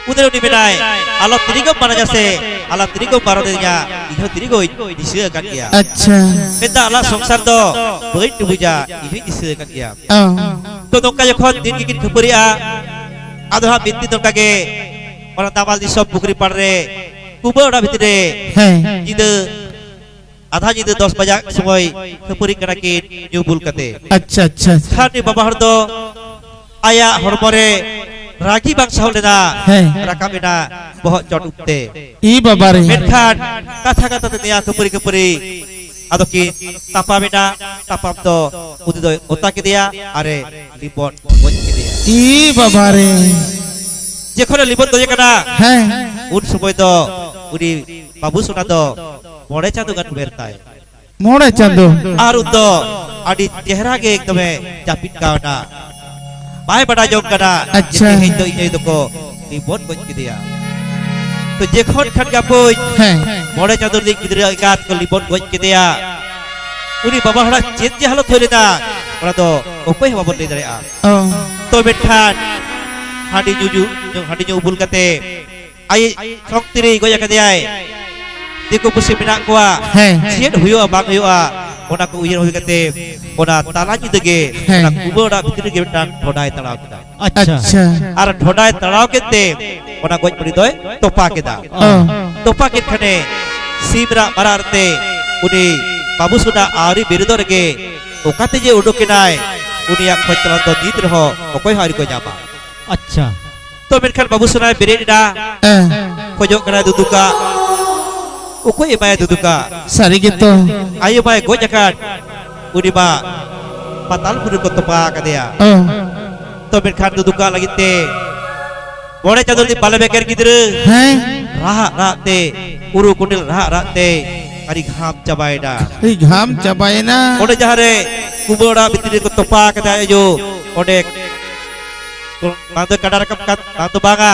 ᱩᱱᱤ ᱩᱱᱤ ᱢᱮᱱᱟᱭ, "ᱟᱞᱚ ᱛᱤᱨᱤᱜᱚᱢ ᱢᱟᱱᱟᱧᱟ ᱥᱮ, ᱟᱞᱚ ᱛᱤᱨᱤᱜᱚᱢ ᱵᱟᱨᱚᱱᱤᱧᱟ, ᱤᱧ ᱦᱚᱸ ᱛᱤᱨᱤᱜᱚᱧ ᱫᱤᱥᱟᱹ ᱟᱠᱟᱫ ᱜᱮᱭᱟ᱾ ᱟᱪᱪᱷᱟ᱾ ᱢᱮᱱᱫᱟ ᱟᱞᱟᱝ ᱥᱚᱝᱥᱟᱨ ᱫᱚ ᱵᱟᱹᱧ ᱰᱩᱵᱩᱡᱟ, ᱤᱧ ᱦᱚᱸᱧ ᱫᱤᱥᱟᱹ ᱟᱠᱟᱫ ᱜᱮᱭᱟ᱾" ᱚ᱾ ᱛᱚ ᱱᱚᱝᱠᱟ ᱡᱚᱠᱷᱚᱱ ᱫᱤᱱ ᱜᱮᱠᱤᱱ ᱠᱷᱟᱹᱯᱟᱹᱨᱤᱜᱼᱟ, ᱟᱫᱚ ᱦᱟᱸᱜ ᱢᱤᱫ ᱫᱤᱱ ᱱᱚᱝᱠᱟ ᱜᱮ ᱚᱱᱟ ᱫᱟᱢᱟᱞ ᱫᱤᱥᱚᱢ ᱯᱩᱠᱷᱨᱤ ᱯᱟᱲ ᱨᱮ ᱠᱩᱵᱟᱹ ᱚᱲᱟᱜ ᱵᱷᱤᱛᱨᱤ ᱨᱮ ᱦᱮᱸ᱾ ᱧᱤᱫᱟᱹ ᱟᱫᱷᱟ ᱧᱤᱫᱟᱹ ᱫᱚᱥ ᱵᱟᱡᱟᱜ ᱥᱚᱢᱚᱭ ᱠᱷᱟᱹᱯᱟᱹᱨᱤ ᱠᱟᱱᱟ ᱠᱤᱱ ᱧᱩ ᱵᱩᱞ ᱠᱟᱛᱮ᱾ ᱟᱪᱪᱷᱟ, ᱟᱪᱪᱷᱟ, ᱟᱪᱪᱷᱟ᱾ ᱠᱷᱟᱱ ᱩᱱᱤ ᱵᱟᱵᱟ ᱦᱚᱲ ᱫᱚ ᱟᱭᱟᱜ ᱦᱚᱲᱢᱚ ᱨᱮ ᱨᱟᱹᱜᱤ ᱵᱟᱝ ᱥᱟᱦᱟᱣ ᱞᱮᱱᱟ, ᱦᱮᱸ᱾ ᱨᱟᱠᱟᱵ ᱮᱱᱟ ᱵᱚᱦᱚᱜ ᱪᱚᱴ ᱩᱵ ᱛᱮ᱾ ᱤ ᱵᱟᱵᱟ ᱨᱮ᱾ ᱢᱮᱱᱠᱷᱟᱱ ᱠᱟᱛᱷᱟ ᱠᱟᱛᱷᱟ ᱛᱮ ᱱᱮᱭᱟ ᱠᱷᱟᱹᱯᱟᱹᱨᱤ ᱠᱷᱟᱹᱯᱟᱹᱨᱤ ᱟᱫᱚ ᱠᱤᱱ ᱛᱟᱯᱟᱢ ᱮᱱᱟ᱾ ᱛᱟᱯᱟᱢ ᱫᱚ ᱩᱱᱤ ᱫᱚᱭ ᱚᱛᱟ ᱠᱮᱫᱮᱭᱟ ᱟᱨᱮ ᱞᱤᱵᱚᱱ ᱜᱚᱡ ᱠᱮᱫᱮᱭᱟ᱾ ᱤ ᱵᱟᱵᱟ ᱨᱮ᱾ ᱡᱚᱠᱷᱚᱱᱮ ᱞᱤᱵᱚᱱ ᱜᱚᱡᱮ ᱠᱟᱱᱟ, ᱦᱮᱸ᱾ ᱩᱱ ᱥᱚᱢᱚᱭ ᱫᱚ ᱩᱱᱤ ᱵᱟᱹᱵᱩ ᱥᱳᱱᱟ ᱫᱚ ᱢᱚᱬᱮ ᱪᱟᱸᱫᱳ ᱜᱟᱱ ᱩᱢᱮᱨ ᱛᱟᱭ᱾ ᱢᱚᱬᱮ ᱪᱟᱸᱫᱚ᱾ ᱟᱨ ᱩᱱ ᱫᱚ ᱟᱹᱰᱤ ᱪᱮᱦᱨᱟ ᱜᱮ ᱮᱠᱫᱚᱢᱮ ᱡᱟᱹᱯᱤᱫ ᱠᱟᱣᱱᱟ᱾ ᱵᱟᱭ ᱵᱟᱰᱟᱭ ᱡᱚᱝ ᱠᱟᱱᱟ ᱡᱮ ᱟᱪᱪᱷᱟ᱾ ᱛᱮᱦᱮᱧ ᱫᱚ ᱤᱧ ᱟᱭᱳ ᱫᱚᱠᱚ ᱞᱤᱵᱚᱱ ᱜᱚᱡ ᱠᱮᱫᱮᱭᱟ᱾ ᱛᱚ ᱡᱚᱠᱷᱚᱱ ᱠᱷᱟᱱ ᱜᱮ ᱟᱯᱚᱭ ᱦᱮᱸ᱾ ᱢᱚᱬᱮ ᱪᱟᱸᱫᱚ ᱨᱤᱱᱤᱡ ᱜᱤᱫᱽᱨᱟᱹ ᱮᱸᱜᱟᱛ ᱠᱚ ᱞᱤᱵᱚᱱ ᱜᱚᱡ ᱠᱮᱫᱮᱭᱟ, ᱩᱱᱤ ᱵᱟᱵᱟ ᱦᱚᱲᱟᱜ ᱪᱮᱫ ᱡᱮ ᱦᱟᱞᱚᱛ ᱦᱩᱭ ᱞᱮᱱᱟ, ᱚᱱᱟ ᱫᱚ ᱚᱠᱚᱭ ᱦᱚᱸ ᱵᱟᱵᱚᱱ ᱞᱟᱹᱭ ᱫᱟᱲᱮᱭᱟᱜᱼᱟ᱾ ᱚ᱾ ᱛᱚ ᱢᱮᱱᱠᱷᱟᱱ ᱦᱟᱺᱰᱤ ᱧᱩ, ᱧᱩ, ᱦᱟᱺᱰᱤ ᱧᱩ ᱵᱩᱞ ᱠᱟᱛᱮ ᱟᱡ ᱥᱚᱠᱛᱤ ᱨᱮ ᱜᱚᱡ ᱟᱠᱟᱫᱮᱭᱟᱭ᱾ ᱫᱤᱠᱩ ᱯᱩᱥᱤ ᱢᱮᱱᱟᱜ ᱠᱚᱣᱟ, ᱦᱮᱸ᱾ ᱪᱮᱫ ᱦᱩᱭᱩᱜᱼᱟ ᱵᱟᱝ ᱦᱩᱭᱩᱜᱼᱟ, ᱚᱱᱟ ᱠᱚ ᱩᱭᱦᱟᱹᱨ ᱦᱩᱭ ᱠᱟᱛᱮ ᱚᱱᱟ ᱛᱟᱞᱟ ᱧᱤᱫᱟᱹ ᱜᱮ ᱦᱮᱸ᱾ ᱚᱱᱟ ᱠᱩᱵᱟᱹ ᱚᱲᱟᱜ ᱵᱷᱤᱛᱨᱤ ᱨᱮᱜᱮ ᱢᱤᱫᱴᱟᱝ ᱰᱷᱚᱰᱟᱭ ᱛᱟᱲᱟᱣ ᱠᱮᱫᱟ᱾ ᱟᱪᱪᱷᱟ᱾ ᱟᱪᱪᱷᱟ᱾ ᱟᱨ ᱰᱷᱚᱰᱟᱭ ᱛᱟᱲᱟᱣ ᱠᱮᱫ ᱛᱮ ᱚᱱᱟ ᱜᱚᱡ ᱵᱩᱲᱤ ᱫᱚᱭ ᱛᱚᱯᱟ ᱠᱮᱫᱟ᱾ ᱚ᱾ ᱛᱚᱯᱟ ᱠᱮᱫ ᱠᱷᱟᱱᱮ ᱥᱤᱢ ᱨᱟᱜ ᱢᱟᱨᱟᱜ ᱛᱮ ᱩᱱᱤ ᱵᱟᱹᱵᱩ ᱥᱳᱱᱟ ᱟᱹᱣᱨᱤ ᱵᱮᱨᱮᱫᱚᱜ ᱨᱮᱜᱮ ᱚᱠᱟᱛᱮ ᱡᱮ ᱩᱰᱩᱠ ᱮᱱᱟᱭ, ᱩᱱᱤᱭᱟᱜ ᱠᱷᱚᱡᱽ ᱛᱚᱞᱟᱥ ᱫᱚ ᱱᱤᱛ ᱨᱮᱦᱚᱸ ᱚᱠᱚᱭ ᱦᱚᱸ ᱟᱹᱣᱨᱤ ᱠᱚ ᱧᱟᱢᱟ᱾ ᱟᱪᱪᱷᱟ᱾ ᱛᱚ ᱢᱮᱱᱠᱷᱟᱱ ᱵᱟᱹᱵᱩ ᱥᱳᱱᱟᱭ ᱵᱮᱨᱮᱫ ᱮᱱᱟ, ᱦᱮᱸ᱾ ᱠᱷᱚᱡᱚᱜ ᱠᱟᱱᱟᱭ ᱫᱩᱫᱩᱠᱟ, ᱚᱠᱚᱭ ᱮᱢᱟᱭᱟ ᱫᱩᱫᱩᱠᱟ? ᱥᱟᱹᱨᱤ ᱜᱮᱛᱚ᱾ ᱟᱭᱳ ᱢᱟᱭ ᱜᱚᱡ ᱟᱠᱟᱱ, ᱩᱱᱤ ᱢᱟ ᱯᱟᱛᱟᱞ ᱯᱩᱨᱤ ᱠᱚ ᱛᱚᱯᱟ ᱟᱠᱟᱫᱮᱭᱟ᱾ ᱚ᱾ ᱛᱚ ᱢᱮᱱᱠᱷᱟᱱ ᱫᱩᱫᱩᱠᱟ ᱞᱟᱹᱜᱤᱫ ᱛᱮ ᱢᱚᱬᱮ ᱪᱟᱸᱫᱚ ᱨᱤᱱᱤᱡ ᱵᱟᱞᱮ ᱵᱮᱠᱮᱨ ᱜᱤᱫᱽᱨᱟᱹ ᱦᱮᱸ᱾ ᱨᱟᱦᱟᱜ ᱨᱟᱜ ᱛᱮ, ᱩᱨᱩ ᱠᱩᱸᱰᱮᱞ ᱨᱟᱦᱟᱜ ᱨᱟᱜ ᱛᱮ ᱟᱹᱰᱤ ᱜᱷᱟᱢ ᱪᱟᱵᱟᱭᱮᱱᱟ᱾ ᱟᱹᱰᱤ ᱜᱷᱟᱢ ᱪᱟᱵᱟᱭᱮᱱᱟ᱾ ᱚᱸᱰᱮ ᱡᱟᱦᱟᱸ ᱨᱮ ᱠᱩᱵᱟᱹ ᱚᱲᱟᱜ ᱵᱷᱤᱛᱨᱤ ᱨᱮᱠᱚ ᱛᱚᱯᱟ ᱟᱠᱟᱫᱟ ᱟᱭᱳ, ᱚᱸᱰᱮ ᱵᱟᱝ ᱫᱚ ᱠᱟᱰᱟ ᱨᱟᱠᱟᱵ ᱠᱟᱱ, ᱵᱟᱝ ᱫᱚ ᱵᱟᱝᱟ᱾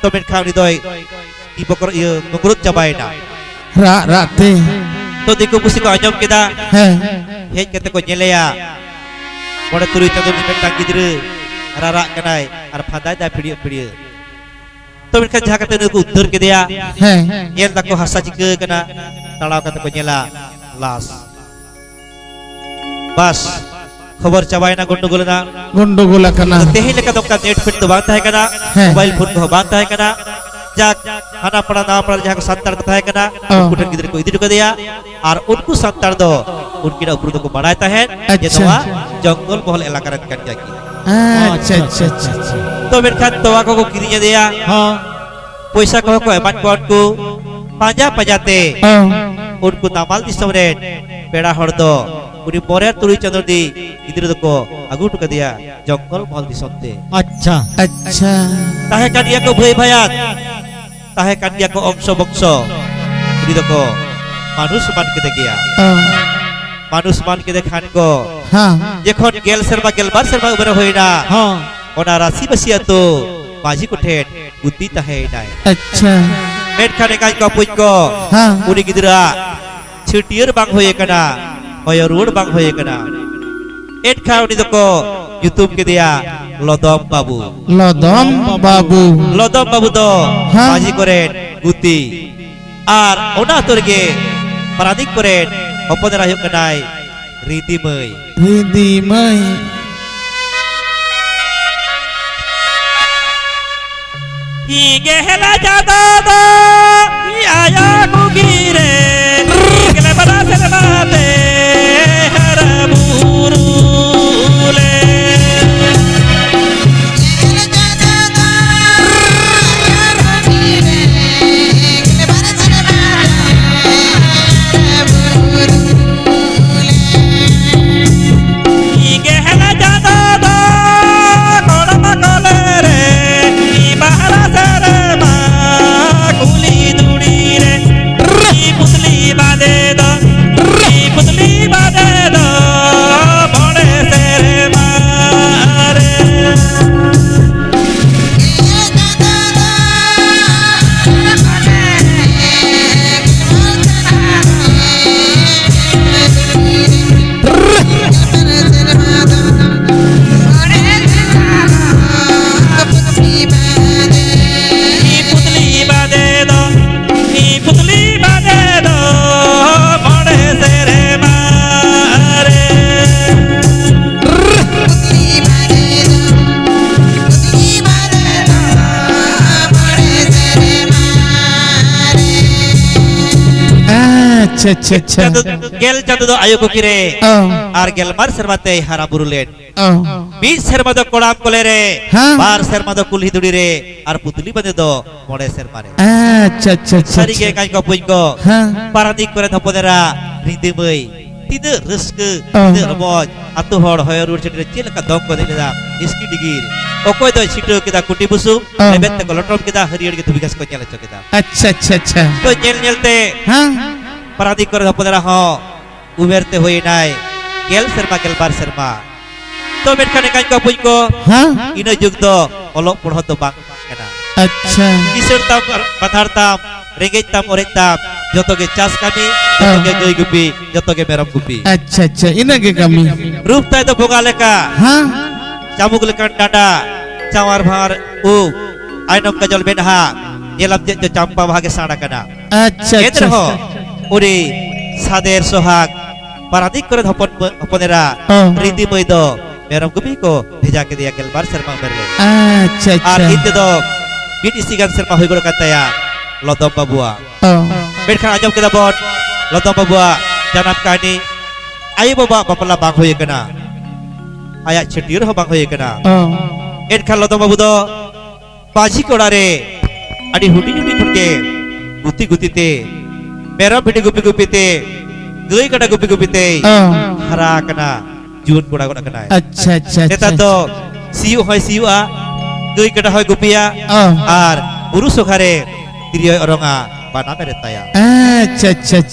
ᱛᱚ ᱢᱮᱱᱠᱷᱟᱱ ᱩᱱᱤ ᱫᱚᱭ ᱛᱤ ᱵᱚᱠᱨᱚ, ᱤᱭᱟᱹ, ᱢᱚᱠᱨᱚᱫ ᱪᱟᱵᱟᱭᱮᱱᱟ᱾ ᱨᱟᱜ ᱨᱟᱜ ᱛᱮ᱾ ᱛᱚ ᱫᱤᱠᱩ ᱯᱩᱥᱤ ᱠᱚ ᱟᱸᱡᱚᱢ ᱠᱮᱫᱟ᱾ ᱦᱮᱸ᱾ ᱦᱮᱡ ᱠᱟᱛᱮ ᱠᱚ ᱧᱮᱞᱮᱭᱟ, ᱢᱚᱬᱮ ᱛᱩᱨᱩᱭ ᱪᱟᱸᱫᱚ ᱨᱤᱱᱤᱡ ᱢᱤᱫᱴᱟᱝ ᱜᱤᱫᱽᱨᱟᱹ ᱨᱟᱨᱟᱜ ᱠᱟᱱᱟᱭ ᱟᱨ ᱯᱷᱟᱸᱫᱟᱭ ᱫᱟᱭ ᱯᱷᱤᱲᱭᱟᱹᱜ ᱯᱷᱤᱲᱭᱟᱹᱜ᱾ ᱛᱚ ᱢᱮᱱᱠᱷᱟᱱ ᱡᱟᱦᱟᱸ ᱠᱟᱛᱮ ᱱᱩᱭ ᱠᱚ ᱩᱫᱽᱫᱷᱟᱹᱨ ᱠᱮᱫᱮᱭᱟ, ᱦᱮᱸ᱾ ᱧᱮᱞ ᱫᱟᱠᱚ ᱦᱟᱥᱟ ᱪᱤᱠᱟᱹ ᱠᱟᱱᱟ, ᱛᱟᱲᱟᱣ ᱠᱟᱛᱮ ᱠᱚ ᱧᱮᱞᱟ ᱞᱟᱥ᱾ ᱵᱟᱥ, ᱠᱷᱚᱵᱚᱨ ᱪᱟᱵᱟᱭᱮᱱᱟ, ᱜᱚᱱᱰᱚᱜᱳᱞ ᱮᱱᱟ᱾ ᱜᱚᱱᱰᱚᱜᱳᱞ ᱟᱠᱟᱱᱟ᱾ ᱟᱫᱚ ᱛᱮᱦᱮᱧ ᱞᱮᱠᱟ ᱫᱚ ᱚᱱᱠᱟ ᱱᱮᱴ ᱯᱷᱮᱴ ᱫᱚ ᱵᱟᱝ ᱛᱟᱦᱮᱸ ᱠᱟᱱᱟ, ᱦᱮᱸ᱾ ᱢᱳᱵᱟᱭᱤᱞ ᱯᱷᱳᱱ ᱠᱚᱦᱚᱸ ᱵᱟᱝ ᱛᱟᱦᱮᱸ ᱠᱟᱱᱟ᱾ ᱡᱟᱠ, ᱦᱟᱱᱟ ᱯᱟᱲᱟ ᱱᱟᱣᱟ ᱯᱟᱲᱟ ᱡᱟᱦᱟᱸ ᱠᱚ ᱥᱟᱱᱛᱟᱲ ᱠᱚ ᱛᱟᱦᱮᱸ ᱠᱟᱱᱟ, ᱚ᱾ ᱩᱱᱠᱩ ᱴᱷᱮᱱ ᱜᱤᱫᱽᱨᱟᱹ ᱠᱚ ᱤᱫᱤ ᱦᱚᱴᱚ ᱠᱟᱫᱮᱭᱟ᱾ ᱟᱨ ᱩᱱᱠᱩ ᱥᱟᱱᱛᱟᱲ ᱫᱚ ᱩᱱᱠᱤᱱᱟᱜ ᱩᱯᱨᱩᱢ ᱫᱚᱠᱚ ᱵᱟᱲᱟᱭ ᱛᱟᱦᱮᱸᱫ ᱡᱮ ᱟᱪᱪᱷᱟ᱾ ᱱᱚᱣᱟ ᱡᱚᱝᱜᱚᱞ ᱢᱚᱦᱚᱞ ᱮᱞᱟᱠᱟ ᱨᱮᱱ ᱠᱟᱱ ᱜᱮᱭᱟ ᱠᱤᱱ᱾ ᱟᱪᱪᱷᱟ, ᱟᱪᱪᱷᱟ, ᱟᱪᱪᱷᱟ, ᱟᱪᱪᱷᱟ᱾ ᱛᱚ ᱢᱮᱱᱠᱷᱟᱱ ᱛᱚᱣᱟ ᱠᱚᱠᱚ ᱠᱤᱨᱤᱧ ᱟᱫᱮᱭᱟ᱾ ᱦᱚᱸ᱾ ᱯᱚᱭᱥᱟ ᱠᱚᱦᱚᱸ ᱠᱚ ᱮᱢᱟᱫ ᱠᱚᱣᱟ ᱩᱱᱠᱩ᱾ ᱯᱟᱸᱡᱟ ᱯᱟᱸᱡᱟ ᱛᱮ ᱦᱚᱸ᱾ ᱩᱱᱠᱩ ᱱᱟᱢᱟᱞ ᱫᱤᱥᱚᱢ ᱨᱮᱱ ᱯᱮᱲᱟ ᱦᱚᱲ ᱫᱚ ᱩᱱᱤ ᱢᱚᱬᱮ ᱛᱩᱨᱩᱭ ᱪᱟᱸᱫᱚ ᱨᱤᱱᱤᱡ ᱜᱤᱫᱽᱨᱟᱹ ᱫᱚᱠᱚ ᱟᱹᱜᱩ ᱦᱚᱴᱚ ᱠᱟᱫᱮᱭᱟ ᱡᱚᱝᱜᱚᱞ ᱢᱚᱦᱚᱞ ᱫᱤᱥᱚᱢ ᱛᱮ᱾ ᱟᱪᱪᱷᱟ᱾ ᱟᱪᱪᱷᱟ᱾ ᱛᱟᱦᱮᱸ ᱠᱟᱱ ᱜᱮᱭᱟ ᱠᱚ ᱵᱷᱟᱹᱭ ᱵᱷᱟᱭᱟᱛ, ᱛᱟᱦᱮᱸ ᱠᱟᱱ ᱜᱮᱭᱟ ᱠᱚ ᱚᱝᱥᱚ ᱵᱚᱝᱥᱚ᱾ ᱩᱱᱤ ᱫᱚᱠᱚ ᱢᱟᱱᱩᱥ ᱢᱟᱱ ᱠᱮᱫᱮ ᱜᱮᱭᱟ᱾ ᱚ᱾ ᱢᱟᱱᱩᱥ ᱢᱟᱱ ᱠᱮᱫᱮ ᱠᱷᱟᱱ ᱠᱚ, ᱦᱮᱸ᱾ ᱡᱚᱠᱷᱚᱱ ᱜᱮᱞ ᱥᱮᱨᱢᱟ, ᱜᱮᱞᱵᱟᱨ ᱥᱮᱨᱢᱟ ᱩᱢᱮᱨ ᱦᱩᱭᱱᱟ, ᱦᱮᱸ᱾ ᱚᱱᱟ ᱨᱟᱥᱤᱵᱟᱹᱥᱤ ᱟᱹᱛᱩ ᱢᱟᱹᱡᱷᱤ ᱠᱚᱴᱷᱮᱱ ᱜᱩᱛᱤ ᱛᱟᱦᱮᱸᱭᱮᱱᱟᱭ᱾ ᱟᱪᱪᱷᱟ᱾ ᱢᱮᱱᱠᱷᱟᱱ ᱮᱸᱜᱟᱭ ᱠᱚ ᱟᱹᱯᱩᱧ ᱠᱚ, ᱦᱮᱸ᱾ ᱩᱱᱤ ᱜᱤᱫᱽᱨᱟᱹ ᱪᱷᱟᱹᱴᱭᱟᱹᱨ ᱵᱟᱝ ᱦᱩᱭ ᱟᱠᱟᱱᱟ, ᱦᱚᱭᱚ ᱨᱩᱣᱟᱹᱲ ᱵᱟᱝ ᱦᱩᱭ ᱟᱠᱟᱱᱟ᱾ ᱮᱱᱠᱷᱟᱱ ᱩᱱᱤ ᱫᱚᱠᱚ ᱧᱩᱛᱩᱢ ᱠᱮᱫᱮᱭᱟ ᱞᱚᱫᱚᱢ ᱵᱟᱹᱵᱩ᱾ ᱞᱚᱫᱚᱢ ᱵᱟᱹᱵᱩ᱾ ᱞᱚᱫᱚᱢ ᱵᱟᱹᱵᱩ ᱫᱚ, ᱦᱮᱸ᱾ ᱢᱟᱹᱡᱷᱤ ᱠᱚᱨᱮᱱ ᱜᱩᱛᱤ᱾ ᱟᱨ ᱚᱱᱟ ᱟᱹᱛᱩ ᱨᱮᱜᱮ ᱯᱟᱨᱟᱱᱤᱠ ᱠᱚᱨᱮᱱ ᱦᱚᱯᱚᱱ ᱮᱨᱟ ᱦᱩᱭᱩᱜ ᱠᱟᱱᱟᱭ ᱨᱤᱫᱤ ᱢᱟᱹᱭ᱾ ᱨᱤᱫᱤ ᱢᱟᱹᱭ᱾ ᱤᱧ ᱜᱮ ᱦᱮᱞᱟ ᱪᱟᱸᱫᱚ ᱫᱚ ᱟᱭᱳ ᱠᱩᱠᱤ ᱨᱮ, ᱜᱮᱞ ᱵᱟᱨ ᱥᱮᱨᱢᱟ ᱛᱮ ᱦᱟᱨᱟ ᱵᱩᱨᱩ ᱞᱮ᱾ ᱟᱪᱪᱷᱟ, ᱟᱪᱪᱷᱟ, ᱟᱪᱪᱷᱟ᱾ ᱪᱟᱸᱫᱚ, ᱜᱮᱞ ᱪᱟᱸᱫᱚ ᱫᱚ ᱟᱭᱳ ᱠᱩᱠᱤ ᱨᱮ, ᱚ᱾ ᱟᱨ ᱜᱮᱞ ᱵᱟᱨ ᱥᱮᱨᱢᱟ ᱛᱮᱭ ᱦᱟᱨᱟ ᱵᱩᱨᱩ ᱞᱮᱱ᱾ ᱚ᱾ ᱢᱤᱫ ᱥᱮᱨᱢᱟ ᱫᱚ ᱠᱚᱲᱟᱢ ᱠᱚᱞᱮ ᱨᱮ, ᱦᱮᱸ᱾ ᱵᱟᱨ ᱥᱮᱨᱢᱟ ᱫᱚ ᱠᱩᱞᱦᱤ ᱫᱷᱩᱲᱤ ᱨᱮ, ᱟᱨ ᱯᱩᱛᱞᱤ ᱵᱟᱸᱫᱮ ᱫᱚ ᱢᱚᱬᱮ ᱥᱮᱨᱢᱟ ᱨᱮ᱾ ᱟᱪᱪᱷᱟ, ᱟᱪᱪᱷᱟ, ᱟᱪᱪᱷᱟ, ᱥᱟᱹᱨᱤ ᱜᱮ ᱟᱪᱪᱷᱟ᱾ ᱠᱟᱹᱧ ᱠᱚ ᱵᱚᱭ ᱠᱚ, ᱦᱮᱸ᱾ ᱯᱟᱨᱟᱱᱤᱠ ᱠᱚᱨᱮᱱ ᱦᱚᱯᱚᱱ ᱮᱨᱟ, ᱨᱤᱫᱤ ᱢᱟᱹᱭ, ᱛᱤᱱᱟᱹᱜ ᱨᱟᱹᱥᱠᱟᱹ, ᱚ᱾ ᱛᱤᱱᱟᱹᱜ ᱨᱚᱢᱚᱡᱽ, ᱟᱹᱛᱩ ᱦᱚᱲ ᱦᱚᱭᱚ ᱨᱩᱣᱟᱹᱲ ᱪᱟᱹᱴᱤ ᱨᱮ ᱪᱮᱫ ᱞᱮᱠᱟ ᱫᱚᱝ ᱠᱚ ᱮᱱᱮᱡ ᱞᱮᱫᱟ, ᱦᱤᱥᱠᱤ ᱰᱤᱜᱤᱨ᱾ ᱚᱠᱚᱭ ᱫᱚᱭ ᱪᱷᱤᱴᱟᱹᱣ ᱠᱮᱫᱟ ᱠᱩᱴᱤ ᱵᱩᱥᱩᱵ, ᱚ᱾ ᱞᱮᱵᱮᱫ ᱛᱮᱠᱚ ᱞᱚᱴᱚᱢ ᱠᱮᱫᱟ, ᱦᱟᱹᱨᱭᱟᱹᱲ ᱜᱮ ᱫᱷᱩᱵᱤ ᱜᱷᱟᱥ ᱠᱚ ᱧᱮᱞ ᱦᱚᱪᱚ ᱠᱮᱫᱟ᱾ ᱟᱪᱪᱷᱟ, ᱟᱪᱪᱷᱟ, ᱟᱪᱪᱷᱟ᱾ ᱛᱚ ᱧᱮᱞ ᱧᱮᱞ ᱛᱮ ᱦᱮᱸ᱾ ᱯᱟᱨᱟᱱᱤᱠ ᱠᱚᱨᱮ ᱦᱚᱯᱚᱱ ᱮᱨᱟ ᱦᱚᱸ ᱩᱢᱮᱨ ᱛᱮ ᱦᱩᱭᱱᱟᱭ ᱜᱮᱞ ᱥᱮᱨᱢᱟ, ᱜᱮᱞᱵᱟᱨ ᱥᱮᱨᱢᱟ᱾ ᱛᱚ ᱢᱮᱱᱠᱷᱟᱱ ᱮᱸᱜᱟᱧ ᱠᱚ ᱵᱚᱠᱚᱧ ᱠᱚ, ᱦᱮᱸ? ᱤᱱᱟᱹ ᱡᱩᱜᱽ ᱫᱚ ᱚᱞᱚᱜ ᱯᱚᱲᱦᱚᱱ ᱫᱚ ᱵᱟᱝ ᱛᱟᱦᱮᱸ ᱠᱟᱱᱟ᱾ ᱟᱪᱪᱷᱟ᱾ ᱠᱤᱥᱟᱹᱬ ᱛᱟᱢ, ᱵᱟᱸᱫᱷᱟᱲ ᱛᱟᱢ, ᱨᱮᱸᱜᱮᱡ ᱛᱟᱢ, ᱚᱨᱮᱡ ᱛᱟᱢ, ᱡᱚᱛᱚ ᱜᱮ ᱪᱟᱥ ᱠᱟᱹᱢᱤ, ᱡᱚᱛᱚ ᱦᱮᱸ᱾ ᱜᱮ ᱜᱟᱹᱭ ᱜᱩᱯᱤ, ᱡᱚᱛᱚ ᱜᱮ ᱢᱮᱨᱚᱢ ᱜᱩᱯᱤ᱾ ᱟᱪᱪᱷᱟ, ᱟᱪᱪᱷᱟ, ᱤᱱᱟᱹ ᱜᱮ ᱠᱟᱹᱢᱤ᱾ ᱨᱩᱯ ᱛᱟᱭ ᱫᱚ ᱵᱚᱸᱜᱟ ᱞᱮᱠᱟ, ᱦᱮᱸ? ᱪᱟᱢᱩᱠ ᱞᱮᱠᱟᱱ ᱰᱟᱸᱰᱟ, ᱪᱟᱶᱟᱨ ᱵᱷᱟᱶᱟᱨ ᱩᱵ, ᱟᱭᱱᱚᱢ ᱠᱟᱡᱚᱞ ᱢᱮᱫᱦᱟ, ᱧᱮᱞᱟᱢ ᱪᱮᱫ ᱪᱚ ᱪᱟᱢᱯᱟ ᱵᱟᱦᱟ ᱜᱮ ᱥᱟᱲ ᱟᱠᱟᱱᱟ᱾ ᱟᱪᱪᱷᱟ, ᱟᱪᱪᱷᱟ, ᱮᱱᱨᱮᱦᱚᱸ ᱟᱪᱪᱷᱟ᱾ ᱩᱱᱤ ᱥᱟᱫᱮᱨ ᱥᱚᱦᱟᱜᱽ ᱯᱟᱨᱟᱱᱤᱠ ᱠᱚᱨᱮᱱ ᱦᱚᱯᱚᱱ ᱢᱟᱹ-, ᱦᱚᱯᱚᱱ ᱮᱨᱟ ᱚ᱾ ᱨᱤᱫᱤ ᱢᱟᱹᱭ ᱫᱚ ᱢᱮᱨᱚᱢ ᱜᱩᱯᱤ ᱠᱚ ᱵᱷᱮᱡᱟ ᱠᱮᱫᱮᱭᱟ ᱜᱮᱞᱵᱟᱨ ᱥᱮᱨᱢᱟ ᱩᱢᱮᱨ ᱨᱮ᱾ ᱟᱪᱪᱷᱟ, ᱟᱨ ᱟᱪᱪᱷᱟ᱾ ᱤᱧ ᱛᱮᱫᱚ ᱢᱤᱫ ᱤᱥᱤ ᱜᱟᱱ ᱥᱮᱨᱢᱟ ᱦᱩᱭ ᱜᱚᱫ ᱟᱠᱟᱱ ᱛᱟᱭᱟ ᱞᱚᱫᱚᱢ ᱵᱟᱹᱵᱩᱣᱟᱜ᱾ ᱚ᱾ ᱢᱮᱱᱠᱷᱟᱱ ᱟᱸᱡᱚᱢ ᱠᱮᱫᱟ ᱵᱚᱱ ᱞᱚᱫᱚᱢ ᱵᱟᱹᱵᱩᱣᱟᱜ ᱡᱟᱱᱟᱢ ᱠᱟᱹᱦᱱᱤ, ᱟᱭᱳ ᱵᱟᱵᱟᱣᱟᱜ ᱵᱟᱯᱞᱟ ᱵᱟᱝ ᱦᱩᱭ ᱟᱠᱟᱱᱟ, ᱟᱭᱟᱜ ᱪᱷᱟᱹᱴᱭᱟᱹᱨ ᱦᱚᱸ ᱵᱟᱝ ᱦᱩᱭ ᱟᱠᱟᱱᱟ᱾ ᱚ᱾ ᱮᱱᱠᱷᱟᱱ ᱞᱚᱫᱚᱢ ᱵᱟᱹᱵᱩ ᱫᱚ ᱢᱟᱹᱡᱷᱤ ᱠᱚᱲᱟ ᱨᱮ ᱟᱹᱰᱤ ᱦᱩᱰᱤᱧ ᱦᱩᱰᱤᱧ ᱠᱷᱚᱱ ᱜᱮ ᱜᱩᱛᱤ ᱜᱩᱛᱤ ᱛᱮ, ᱢᱮᱨᱚᱢ ᱵᱷᱤᱰᱤ ᱜᱩᱯᱤ ᱜᱩᱯᱤ ᱛᱮ, ᱜᱟᱹᱭ ᱠᱟᱰᱟ ᱜᱩᱯᱤ ᱜᱩᱯᱤ ᱛᱮ ᱚ᱾ ᱦᱟᱨᱟ ᱟᱠᱟᱱᱟ, ᱡᱩᱣᱟᱹᱱ ᱠᱚᱲᱟ ᱜᱚᱫ ᱟᱠᱟᱱᱟᱭ᱾ ᱟᱪᱪᱷᱟ, ᱟᱪᱪᱷᱟ, ᱱᱮᱛᱟᱨ ᱟᱪᱪᱷᱟ, ᱫᱚ ᱟᱪᱪᱷᱟ᱾ ᱥᱤᱭᱳᱜ ᱦᱚᱸᱭ ᱥᱤᱭᱳᱜᱼᱟ, ᱜᱟᱹᱭ ᱠᱟᱰᱟ ᱦᱚᱸᱭ ᱜᱩᱯᱤᱭᱟ, ᱚ᱾ ᱟᱨ ᱵᱩᱨᱩ ᱥᱚᱠᱷᱟ ᱨᱮ ᱛᱤᱨᱭᱳᱭ ᱚᱨᱚᱝᱟ, ᱵᱟᱱᱟᱢ ᱮ ᱨᱮᱛᱟᱭᱟ᱾ ᱟᱪᱪᱷᱟ, ᱟᱪᱪᱷᱟ, ᱟᱪᱪᱷᱟ᱾